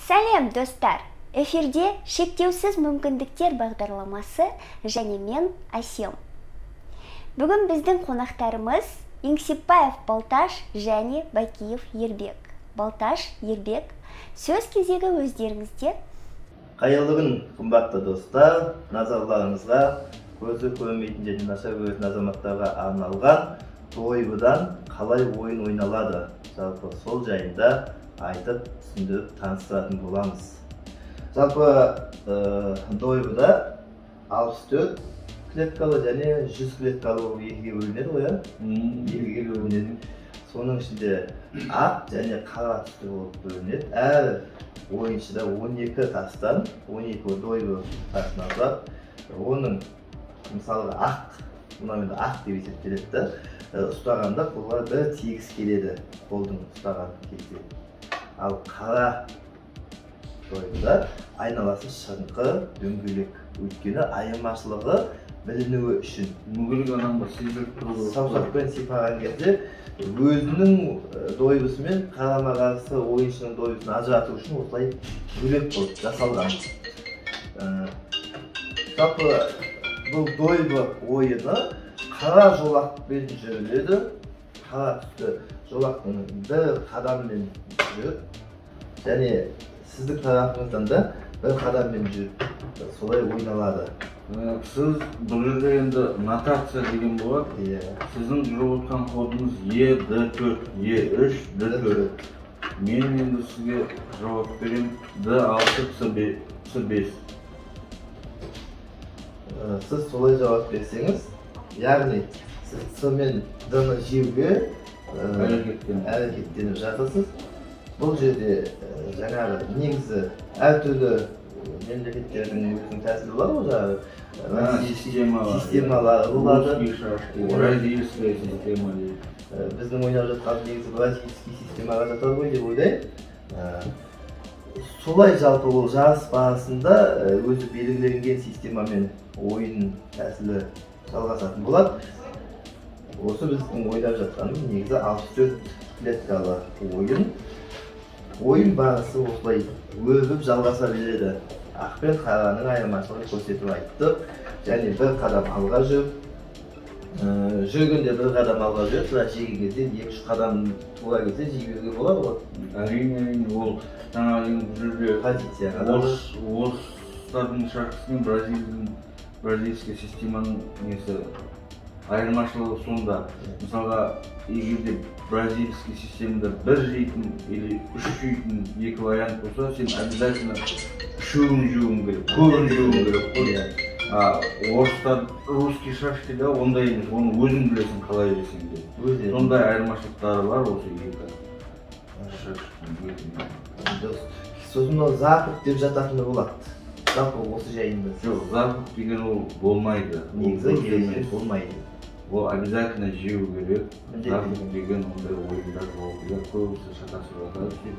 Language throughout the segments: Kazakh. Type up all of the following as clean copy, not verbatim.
Сәлем, достар! Эфирде «Шектеусіз мүмкіндіктер» бағдарламасы және мен, Әсем. Бүгін біздің қонақтарымыз Еңсепбаев Балташ және Бакиев Ербек. Балташ, Ербек, сөз кезегі өздеріңізде. Қайырлы күн, қымбатты достар! Назарларыңызға көзі көрмейтін және нашар көретін азаматтарға арналған дойбыдан қалай ойын ойналады, жалпы сол жайында айтып, түсіндіріп, таныстыратын боламыз. Жалпы дойбыда 64 клеткалы және 100 клеткалы болып екіге бөлінеді ғой, иә, екіге бөлінеді. Соның ішінде ақ және қара түсті болып бөлінеді. Әр ойыншыда 12 тастан, 12 дойбы тасынан тұрады. Оның, мысалға, ақ, мынау енді ақ деп есептеледі да, ұстағанда қолға бір тегіс келеді қолдың ұстаған кезде. Ал қара дойбыда айналасы шығыңқы, дөңгелек, өйткені айырмашылығы білінуі үшін. Мүгедек адамға сезіліп тұру керек. Саусақпен сипаған кезде өзінің дойбысы мен қарама қарсы ойыншының дойбысын ажырату үшін осылай бөлек болып жасалған. Жалпы бұл дойбы ойыны қара жолақпен жүріледі. Қара түсті жолақтың бір қадаммен жүріп және сіздің тарапыңыздан да бір қадаммен жүріп, солай ойналады. Сіз бұл жерде енді нотация деген болады. Иә. Сіздің жүріп отқан ходыңыз Е, Д 4, Е 3, Д 4. Мен енді сізге жауап беремін: Д 6, С 5. Сіз солай жауап берсеңіз, яғни сіз С мен Д ны жеуге әрекеттеніп әрекеттеніп жатырсыз. Бұл жерде жаңағы негізі әртүрлі мемлекеттердің өзінің тәсілі бар ғой, жаңағы системалар. Системалары болады. Русский шашки, бразильская система дейді. Біздің ойнап жатқан негізі бразильский системаға жатады ғой деп ойлаймын. Солай жалпы ол жарыс барысында өзі белгіленген системамен ойын тәсілі жалғасатын болады. Осы біздің ойнап жатқанымыз негізі 64 клеткалы ойын. Ойын барысы осылай өрбіп, жалғаса береді. Ақ пен қараның айырмашылығын көрсетіп айттық және бір қадам алға жүріп, жүргенде бір қадам алға жүріп, бірақ жеген кезде екі үш қадам тура келсе, жей беруге болады ғой. Әрине, ол жаңағы енді бұл жерде позицияға да. Орыстардың шашкасы мен бразильский системаның несі, айырмашылығы сонда: мысалға, егер де бразильский системада бір жейтін или үш жейтін екі вариант болса, сен обязательно үшеуін жеуің керек, көбін жеуің керек қой. А орыстар, русский шашкида ондай емес, оны өзің білесің қалай жесең де. Өздері. Сондай айырмашылықтары бар осы екі шашкінің өзінде. Дұрыс. Сосын мынау закуп деп жататыны болады, жалпы осы жайында сіз- Жоқ, закуп деген ол болмайды. Ол Негізі дұрыс ережеде емес. болмайды. Ол обязательно жеу керек. Міндетті. Закуп деген ондай ойындар жоқ иә, көбісі шатасып жатады сөйтіп.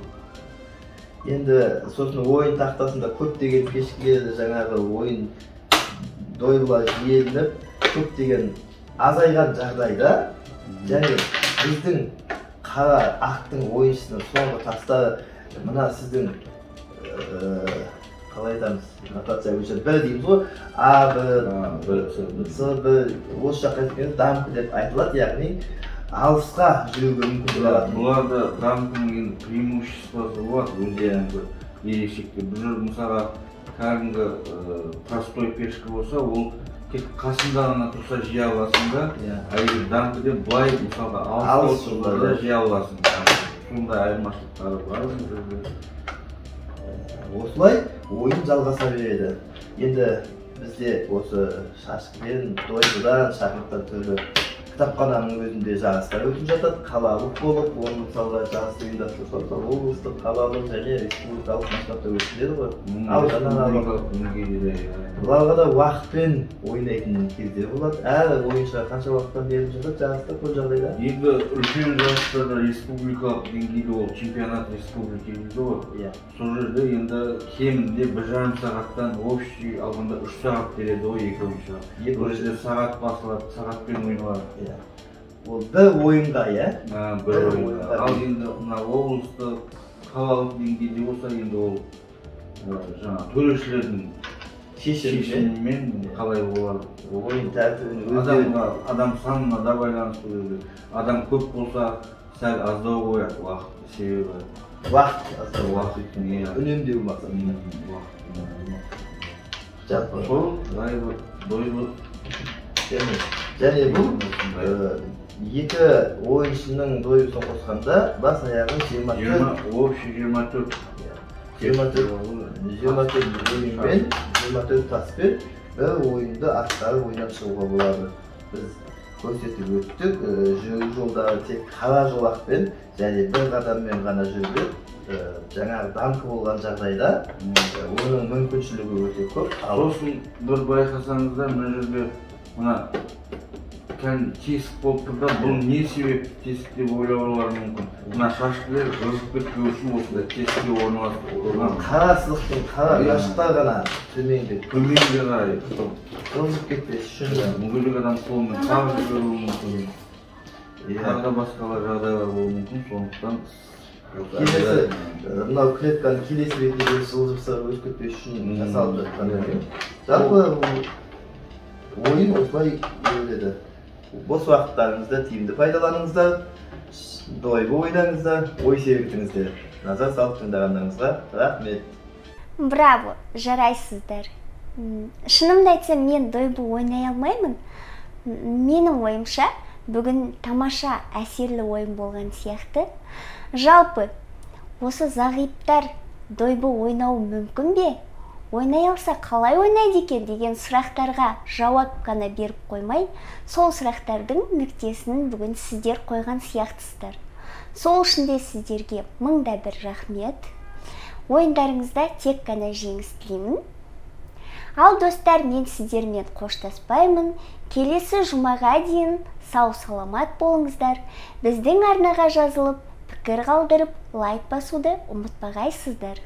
Енді сосын ойын тақтасында көптеген пешкелер, жаңағы ойын дойбылар желініп, көптеген азайған жағдайда және біздің қара ақтың ойыншысының соңғы тастары мына сіздің, қалай айтамыз, нотация бойынша бір дейміз ғой, А бір, А, бір, С бір. С бір, осы жаққа кеткенде дамка деп айтылады, яғни алысқа жүруге мүмкіндік алатын. Бұларда дамкінің енді преимуществосы болады өздерінің бір ерекшеліктері. Бұл жерде, мысалға, кәдімгі простой пешка болса, ол тек қасында ғана тұрса, жей аласың да. А егер дамкіде былай, мысалға, алыс алыс тұрса тұрса да, да. жей аласың. Сондай айырмашылықтары бар бұл жерде. Осылай ойын жалғаса береді. Енді бізде осы шашкіден, дойбыдан, шахматтан түрлі кітапхананың өзінде жарыстар өтіп жатады, қалалық болып. Оны, мысалға, жарысты ұйымдастырушылар, мысалы, облыстық, қалалық және республикалық масштабта өткізеді ғой. Ауданаралық. Республикалық деңгейде де, иә. Бұларға да уақытпен ойнайтын кездер болады. Әр ойыншыға қанша уақыттан беріліп жатады жарыста көп жағдайда? Енді үлкен жарыстарда, республикалық деңгейде, ол чемпионат республики дейді ғой, сол жерде енді кемінде 1,5 сағаттан, общий алғанда 3 сағат береді ғой екі ойыншыға. Екі Ол жерде сағат басылады, сағатпен ойналады. Иә, ол бір ойынға, иә. Бір бір ойынға. ойынға. Ал енді мына облыстық Қалалық деңгейде болса, енді ол жаңа төрешілердің шешімімен қалай олар ойын тәртібін адамға, адам санына да байланысты ол. Адам көп болса, сәл аздау қояды уақыт, себебі уақыт аздау, уақыт өйткені иә, үнемдеу мақсатында. Уақыт үнемдеу. Жалпы сол дойбы, дойбы. Және бұл екі ойыншының дойбысын қосқанда бас аяғы 24, 20, общий 24. 24 ойынмен, 24 таспен бір ойынды атқарып, ойнап шығуға болады. Біз көрсетіп өттік, жүру жолдары тек қара жолақпен және бір қадаммен ғана жүріледі. Жаңағы дамка болған жағдайда оның мүмкіншілігі өте көп. Ал Сосын бір байқасаңыздар, мына жерде мына кәдімгі тесік болып тұр да, бұл не себепті тесік деп ойлаулары мүмкін. Мына шашкілер жылжып кетпеу үшін осындай тесікке орналастырылған. Қара сызықтың қара ұяшықтар ғана төменгі төменге қарай жылжып кетпес үшін. Мүгедек адам қолымен қағып жіберуі мүмкін, тағы да басқалар жағдайлар болуы мүмкін, сондықтан Келесі мынау клетканың келесі бетіне де жылжып сырғып өтіп кетпес үшін жасалып жатқан екен. Жалпы ойын осылай өріледі. Бос уақыттарыңызды тиімді пайдаланыңыздар, дойбы ойнаңыздар, ой сергітіңіздер. Назар салып тыңдағандарыңызға рахмет. Браво, жарайсыздар. Шынымды айтсам, мен дойбы ойнай алмаймын. Менің ойымша, бүгін тамаша, әсерлі ойын болған сияқты. Жалпы осы зағиптар дойбы ойнауы мүмкін бе, ойнай алса, қалай ойнайды екен деген сұрақтарға жауап қана беріп қоймай, сол сұрақтардың нүктесін бүгін сіздер қойған сияқтысыздар. Сол үшін де сіздерге мың да бір рахмет. Ойындарыңызда тек қана жеңіс тілеймін. Ал, достар, мен сіздермен қоштаспаймын. Келесі жұмаға дейін сау саламат болыңыздар. Біздің арнаға жазылып, пікір қалдырып, лайк басуды ұмытпағайсыздар.